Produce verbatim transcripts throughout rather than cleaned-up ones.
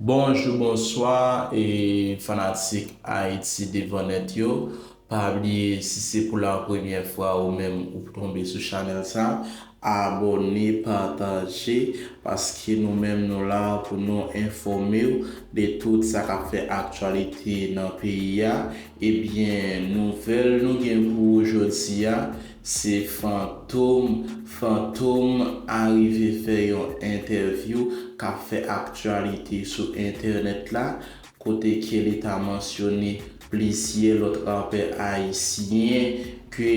Bonjou, bonswa, e fanatik Ayiti devan nèt yo. Pa bliye, si se pou la premyè fwa ou menm ou tonbe sou chanèl sa, abòne, pataje, paske nou menm nou la pou nou enfòme w de tout sa k ap fè aktyalite nan peyi a. Ebyen, nouvèl nou gen pou ou jodi a, se Fantom. Fantom arive fè yon entèvyou k ap fè aktyalite sou entènèt la, kote ke li ta mansyone plizyè lòt rapè ayisyen, ke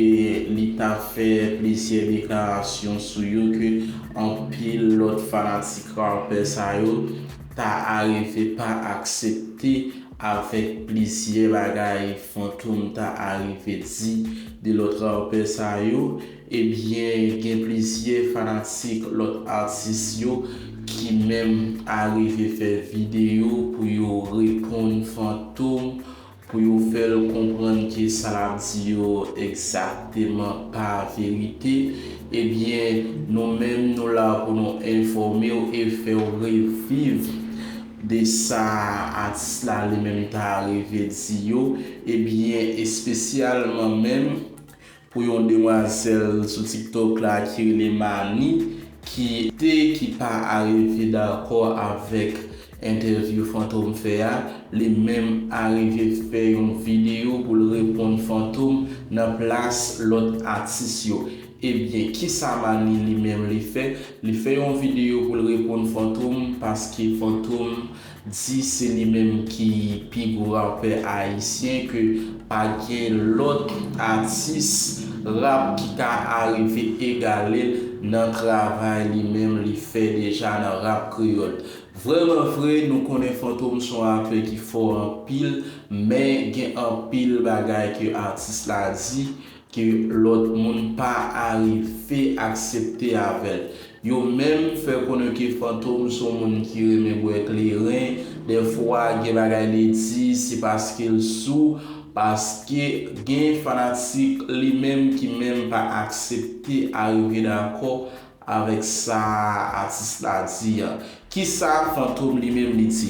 li ta fè plizyè deklarasyon sou yo, ke anpil lòt fanatik rapè sa yo ta arive pa aksepte avèk plizyè bagay Fantom ta arive di de lòt rapè sa yo. Ebyen, gen plizyè fanatik lòt atis yo ki menm arive fè videyo pou yo reponn Fantom, pou yo fè l konprann ke sa l ap di yo egzakteman pa verite. Ebyen, nou menm nou la pou nou enfòme w e fè w reviv de sa atis la li menm ta rive di yo. Ebyen, espesyalman menm pou yon demwazèl sou TikTok la ki rele Mani, ki te, ki pa arive dakò avèk entèvyou Fantom fè a, li menm arive fè yon videyo pou l reponn Fantom nan plas lòt atis yo. Ebyen, kisa Mani li menm li fè? Li fè yon videyo pou l reponn Fantom, paske Fantom di se li menm ki pi gwo rapè ayisyen, ke pa gen lòt atis rap ki ka arive egale l nan travay li menm li fè deja nan rap kreyòl. Vrèman vre, nou konnen Fantom se yon rapè ki fò anpil, men gen anpil bagay ke atis la di ke lòt moun pa arive aksepte avè l. Yo menm fè konnen ke Fantom se yon moun ki renmen bwè kleren. Dèfwa, gen bagay li di, se paske l sou, paske gen fanatik li menm ki menm pa aksepte arive dakò avèk sa atis la di a. Kisa Fantom li menm li di?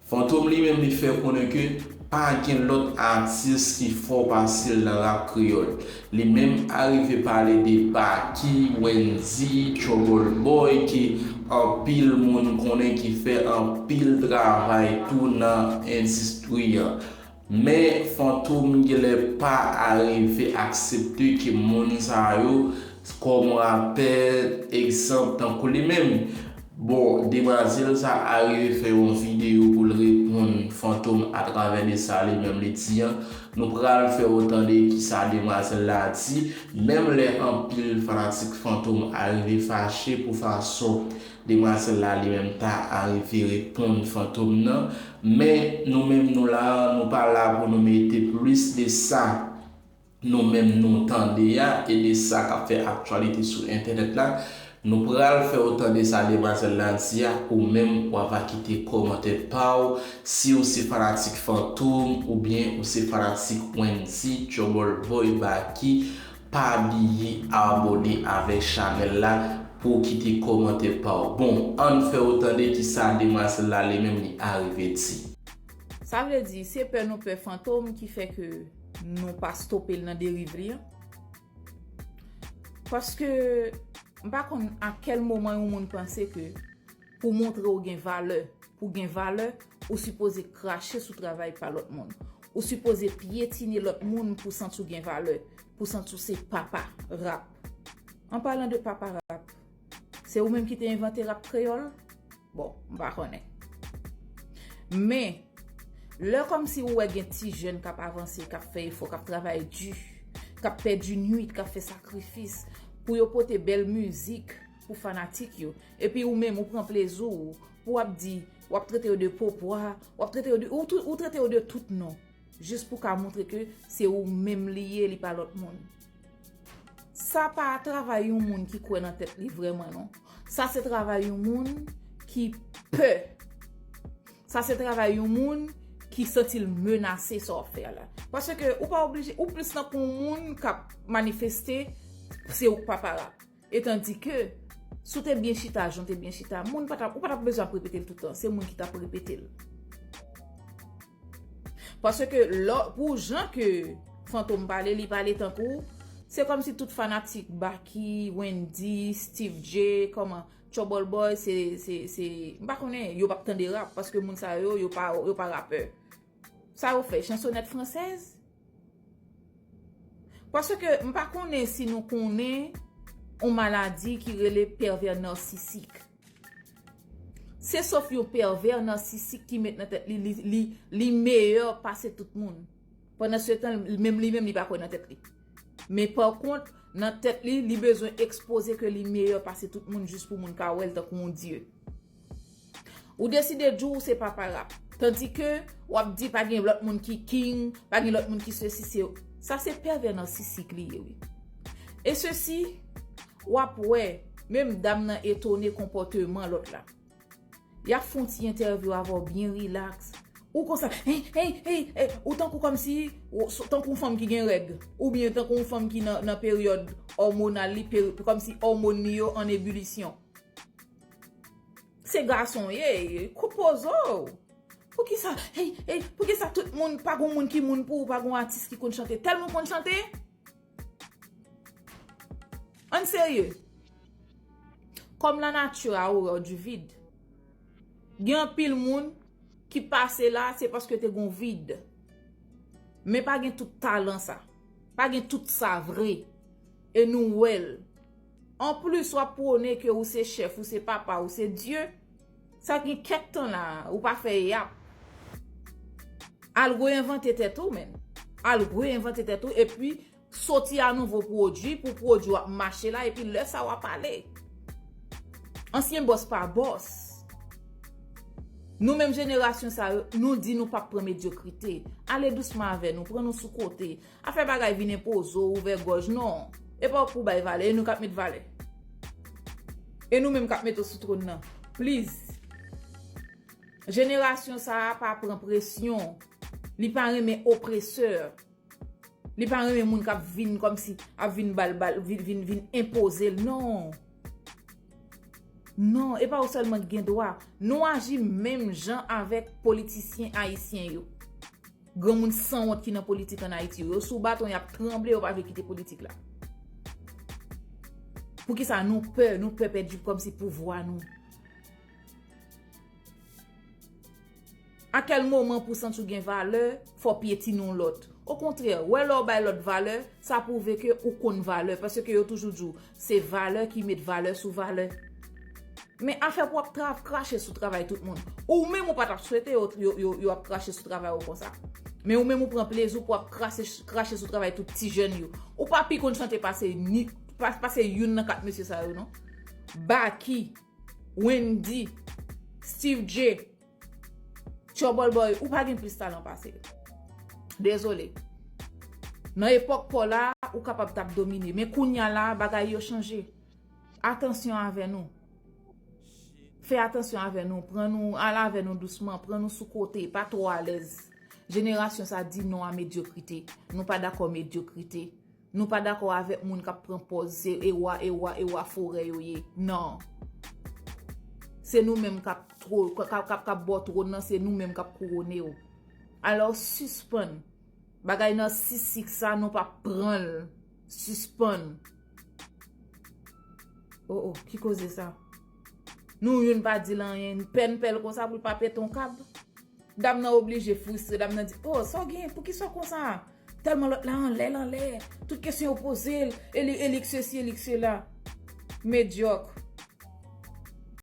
Fantom li menm li fè konnen ke pa gen lòt atis ki fò pase l nan rap kreyòl. Li menm arive pale de Baky, Wendyy, Trouble Boy, ke anpil moun konnen ki fè anpil travay tou nan endistri an. Men Fantom genlè pa arive aksepte ke moun sa yo kòm rapè, egzanp tankou li menm. Bon, demwazèl sa arive fè yon videyo pou l reponn Fantom atravè de sa li menm li di an. Nou pral fè w tande kisa demwazèl la di, menm lè anpil fanatik Fantom arive fache pou fason demwazèl la li menm ta arive reponn Fantom nan. Men nou menm nou la, nou pa la pou nou mete plis de sa nou menm nou tande a e de sa k ap fè aktyalite sou entènèt la. Nou pral fè w tande sa demwazèl la di a, ou menm w a va kite kòmantè pa w, si w se fanatik Fantom oubyen ou se fanatik Wendyy, Trouble Boy, Baky, pa bliye abòne avèk chanèl la pou w kite kòmantè pa w. Bon, ann fè w tande kisa demwazèl la li menm li arive di. Sa vle di, se pè nou pè Fantom ki fè ke nou pa stope l nan deriv li an. Paske, m pa konn a kèl moman yon moun panse ke pou montre w gen valè, pou gen valè, ou sipoze krache sou travay pa lòt moun. Ou sipoze pyetine lòt moun pou santi w gen valè, pou santi w se papa rap. An palan de papa rap, se ou menm ki te envante rap kreyòl? Bon, m pa konnen. Men, lè kòmsi ou wè gen ti jèn k ap avanse, k ap fè efò, k ap travay di, k ap pèdi nuit, k ap fè sakrifis pou yo pote bèl mizik pou fanatik yo, epi ou menm ou pran plezi w, pou w ap di, w ap trete yo de popwa, w ap trete yo de, ou, tou- ou trete yo de tout non, jis pou ka montre ke se ou menm li ye, li pa lòt moun. Sa pa travay yon moun ki kwè nan tèt li vrèman, non. Sa se travay yon moun ki pè. Sa se travay yon moun ki santi l menase sa w ap fè a la. Paske ou pa oblije, ou plis tankou yon moun k ap manifeste, se ou k papa rap. Etandike, Si w te byen chita, jan w te byen chita, moun pa t ap, ou pa t ap bezwen ap repete l tout tan. Se moun ki t ap repete l. Paske lò, pou jan ke Fantom pale, li pale tankou, se kòmsi tout fanatik Baky, Wendyy, Steve J, kòman, Trouble Boy, se, se, se, m pa konnen, yo p ap tande rap, paske moun sa yo, yo pa, yo pa rapè. Sa yo fè, chansonèt fransèz? Paske m pa konnen si nou konnen yon maladi ki rele pèvè nasisik. Se sof yon pèvè nasisik ki met nan tèt li, li, li, li meyè pase tout moun. Pandan se tan, menm li menm, li pa kwè nan tèt li. Men pa kont, nan tèt li, li bezwen ekspoze ke li meyè pase tout moun jis pou moun ka wè l tankou yon dye. Ou deside di w se papa rap. Tandike w ap di pa gen lòt moun ki king, pa gen lòt moun ki sesi, se, sa se pèvè nasisik li ye, wi. E sesi, w ap wè, menm dam nan etone konpòteman lòt la. Y ap fè yon ti entèvyou avè w byen rilaks. Ou konsa, hey, hey, hey, hey, ou tankou kòmsi, ou, tankou yon fanm ki gen règ, oubyen tankou yon fanm ki nan, nan peryòd òmonal li, peri-, kòmsi òmòn li yo an ebilisyon. Se gason w ye, koup poze w. Poukisa, hey, hey, poukisa tout moun, pa gon moun ki moun pou ou, pa gon atis ki konn chante? Tèlman w konn chante? Ann serye. Comme la nature a horreur du vide. Gen anpil moun ki pase la, se paske te gon vid. Men pa gen tout talan sa. Pa gen tout sa vre. E nou wè l. Anplis, w ap pwone ke ou se chèf, ou se papa, ou se Dye. Sa gen kèk tan la, ou pa fè yap. Al reenvante tèt ou, menn. Al reenvante tèt ou, epi soti a nouvo pwodui pou pwodui w ap mache la, epi lè sa w ap pale. Ansyen bòs pa bòs. Nou menm jenerasyon sa yo, nou di nou p ap pran medyokrite. Ale dousman avè nou, pran nou sou kote. Afè bagay vin enpoze w, ouvè gòj, non. E pa w k pou bay valè, e nou k ap met valè. E nou menm k ap mete w sou twòn nan. Please. Jenerasyon sa a pa pran presyon. Li pa renmen opresè. Li pa renmen moun k ap vin kòmsi, ap vin ba l, ba l, vin, vin, vin enpoze l. Non. Non, e pa ou sèlman ki gen dwa. Nou aji menm jan avèk politisyen ayisyen yo. Granmoun sanwont ki nan politik ann Ayiti yo. Yo sou baton, y ap tranble, yo pa vle kite politik la. Poukisa nou pè, nou pè pèdi kòmsi pouvwa nou? A kèl moman pou w santi w gen valè, fò w pyetine yon lòt? Okontrè, wè lè w bay lòt valè, sa pwouve ke ou konn valè, paske yo toujou di w, se valè ki met valè sou valè. Men afè pou w ap tra-, krache sou travay tout moun. Ou menm ou pa t ap swete yo, yo, yo, yo ap krache sou travay ou konsa. Men ou menm ou pran plezi w pou w ap krache, krache sou travay tout ti jèn yo. Ou pa pi konn chante pase ni, pa-, pase youn nan kat mesye sa yo, non. Baky, Wendyy, Steve J, Trouble Boy, ou pa gen plis talan pase yo. Dezole. Nan epòk pa w la, ou kapab t ap domine. Men kounya la, bagay yo chanje. Atansyon avè nou. Fè atansyon avè nou. Pran nou, al avè nou dousman. Pran nou sou kote. Pa twò alèz. Jenerasyon sa di non a medyokrite. Nou pa dakò medyokrite. Nou pa dakò avèk moun k ap pran pòz se e wa, e wa, e wa forè yo ye. Non. Se nou menm k ap two-, k ap, k ap, k ap ba w twòn nan, se nou menm k ap kouwone w. Alò, sispann. Bagay nasisik sa, nou pa pran l. Sispann. Oh, oh, ki koze sa? Nou youn pa di l anyen, pè n pè l konsa pou l pa pete yon kab. Dam nan oblije fristre, dam nan di, oh, sa w gen, poukisa w konsa? Tèlman lòt la anlè, l anlè, tout kesyon yo poze l, e li, e li k sesi, e li k sela. Medyòk.